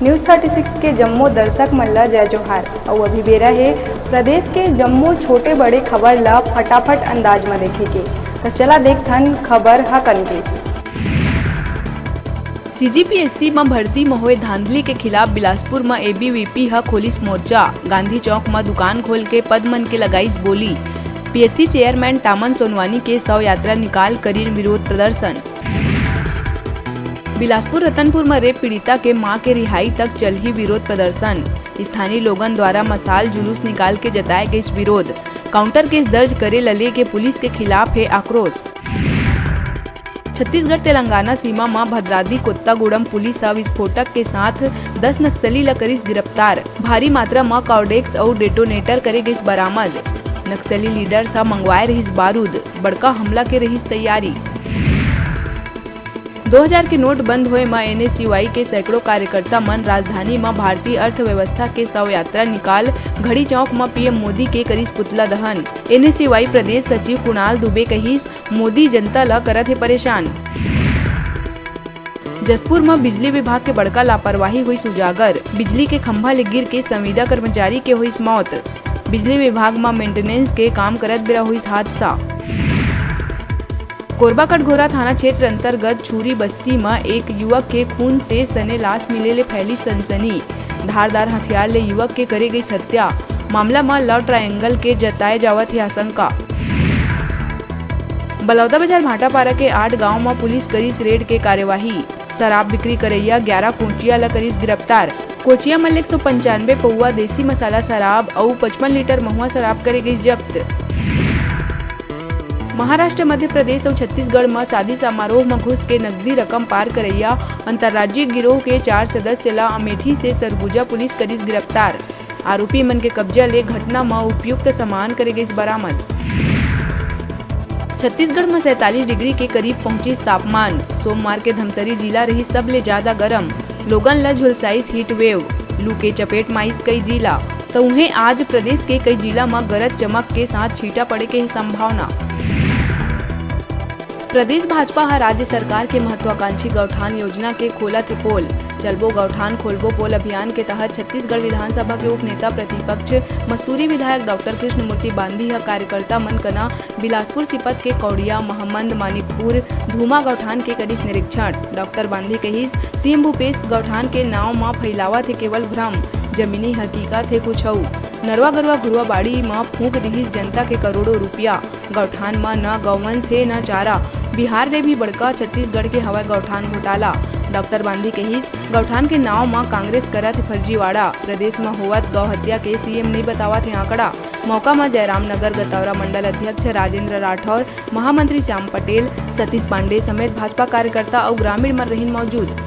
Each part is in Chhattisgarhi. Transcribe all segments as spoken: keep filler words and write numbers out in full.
News thirty six के जम्मो दर्शक मन ल जय जोहार। अउ अभी बेरा हे प्रदेश के जम्मो छोटे बड़े खबर ल फटाफट अंदाज म देखे के। त चला देखथन खबर ह कन के। सीजीपीएससी म भर्ती म होए धांधली के खिलाफ बिलासपुर म एबीवीपी ह खोलिस मोर्चा। गांधी चौक म दुकान खोल के पद मन के लगाइस बोली। पीएससी चेयरमैन टामन सोनवानी के शव यात्रा निकाल करिन विरोध प्रदर्शन। बिलासपुर रतनपुर म रेप पीड़िता के मां के रिहाई तक चलही विरोध प्रदर्शन। स्थानीय लोगन द्वारा मशाल जुलूस निकाल के जताए गइस विरोध। काउंटर केस दर्ज करे ल लेके पुलिस के खिलाफ हे आक्रोश। छत्तीसगढ़ तेलंगाना सीमा म भद्राद्री कोत्तागुड़म पुलिस ह विस्फोटक के साथ दस नक्सली ल करिस गिरफ्तार। भारी मात्रा म कॉर्डेक्स अउ डेटोनेटर करे गइस बरामद। नक्सली लीडर्स ह मंगवाए रहिस बारूद, बड़का हमला के रहिस तैयारी। दो हजार के नोट बंद होए म एनएसयूआई के सैकड़ों कार्यकर्ता मन राजधानी म भारतीय अर्थव्यवस्था के शव यात्रा निकाल घड़ी चौक म पीएम मोदी के करिस पुतला दहन। एनएसयूआई प्रदेश सचिव कुणाल दुबे कहिस, मोदी जनता ल करत हे परेशान। जशपुर म बिजली विभाग के बड़का लापरवाही होइस उजागर। बिजली के खंभा ले गिर के संविदा कर्मचारी के होइस मौत। बिजली विभाग म मेंटेनेंस के काम करत बेरा होइस हादसा। कोरबा कटघोरा थाना क्षेत्र अंतर्गत छुरी बस्ती म एक युवक के खून से सने लाश मिले ले फैली सनसनी। धारदार हथियार ले युवक के करे गई हत्या। मामला म लव ट्रायंगल के जताए जावत हे आशंका। बलौदाबाजार भाटापारा के आठ गांव म पुलिस करिस रेड के कार्यवाही। शराब बिक्री करइया ग्यारह कोचिया ल करिस गिरफ्तार। कोचिया म ले एक सौ पंचानवे पौवा देसी मसाला शराब अउ पचपन लीटर महुआ शराब करे गइस जब्त। महाराष्ट्र, मध्य प्रदेश अउ छत्तीसगढ़ म शादी समारोह म घुस के नकदी रकम पार करइया अंतर्राज्यीय गिरोह के चार सदस्य ल अमेठी से सरगुजा पुलिस करिस गिरफ्तार। आरोपी मन के कब्जा ले घटना म उपयुक्त सामान करे गइस बरामद। छत्तीसगढ़ म सैंतालीस डिग्री के करीब पहुंचिस तापमान। सोमवार के धमतरी जिला रहिस सबले ज्यादा गरम। लोगन ल झुलसाइस हीट वेव। लू के चपेट म आइस कई जिला। त उहें, आज प्रदेश के कई जिला म गरज चमक के साथ छींटा पड़े के संभावना। प्रदेश भाजपा ह राज्य सरकार के महत्वाकांक्षी गौठान योजना के खोलत हे पोल। चलबो गौठान, खोलबो पोल अभियान के तहत छत्तीसगढ़ विधानसभा के उपनेता प्रतिपक्ष मस्तूरी विधायक डॉक्टर कृष्णमूर्ति बांधी ह कार्यकर्ता मन कना बिलासपुर सिपत के कौड़िया, महामंद, मानिकपुर, धूमा गौठान के करिस निरीक्षण। डॉक्टर बांधी कहिस, सीएम भूपेश गौठान के नांव म फैलावत हे केवल भ्रम, जमीनी हकीकत हे कुछ अउ। नरवा गरुवा घुरवा बाड़ी म फूंक दिहिस जनता के करोड़ों रुपया। गौठान म न गौवंश हे, न चारा। बिहार ले भी बड़का छत्तीसगढ़ के हवय गौठान घोटाला। डॉक्टर बांधी कहिस, गौठान के नांव म कांग्रेस करत हे फर्जीवाड़ा। प्रदेश म होवत गौ हत्या के सीएम नइ बतावत हे आंकड़ा। मौका म जयराम नगर गतौरा मंडल अध्यक्ष राजेंद्र राठौर, महामंत्री श्याम पटेल, सतीश पांडे समेत भाजपा कार्यकर्ता अउ ग्रामीण मन रहिन मौजूद।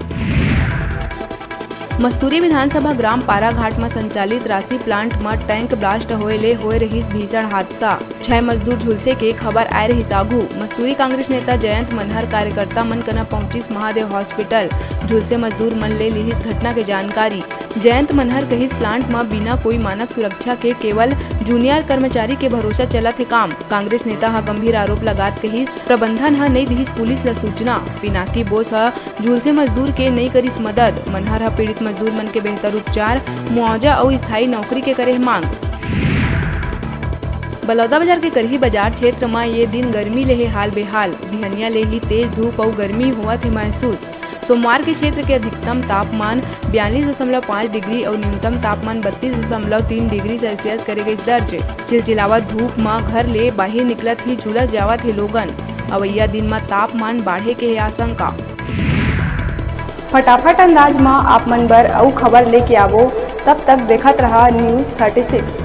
मस्तूरी विधानसभा ग्राम पाराघाट म संचालित राशि प्लांट म टैंक ब्लास्ट होए ले होए रहिस भीषण हादसा। छह मजदूर झुलसे के खबर आए रहिस आघू। मस्तूरी कांग्रेस नेता जयंत मनहर कार्यकर्ता मन कना पहुंचिस महादेव हॉस्पिटल। झुलसे मजदूर मन ले लिहिस घटना के जानकारी। जयंत मनहर कहिस, प्लांट म बिना कोई मानक सुरक्षा के केवल जूनियर कर्मचारी के भरोसा चलत हे काम। कांग्रेस नेता ह गंभीर आरोप लगात कहिस, प्रबंधन ह नइ दिहिस पुलिस ल सूचना। पिनाकी बोस ह झुलसे मजदूर के नइ करिस मदद। मनहर ह पीड़ित मजदूर मन के बेहतर उपचार, मुआवजा अउ स्थायी नौकरी के करे हे मांग। बलौदाबाजार के करही बाजार क्षेत्र म ये दिन गर्मी ले हे हाल बेहाल। बिहनिया ले ही तेज धूप अउ गर्मी होवत हे महसूस। सोमवार के क्षेत्र के अधिकतम तापमान बयालीस दशमलव पाँच डिग्री अउ न्यूनतम तापमान बत्तीस दशमलव तीन डिग्री सेल्सियस करे गइस दर्ज। चिलचिलावत धूप म घर ले बाहिर निकलत ही झुलस जावत हे लोगन। अवइया दिन म तापमान बाढ़े के हे आशंका। फटाफट अंदाज म आप मन बर अउ खबर लेके आबो, तब तक देखत रहा News thirty six।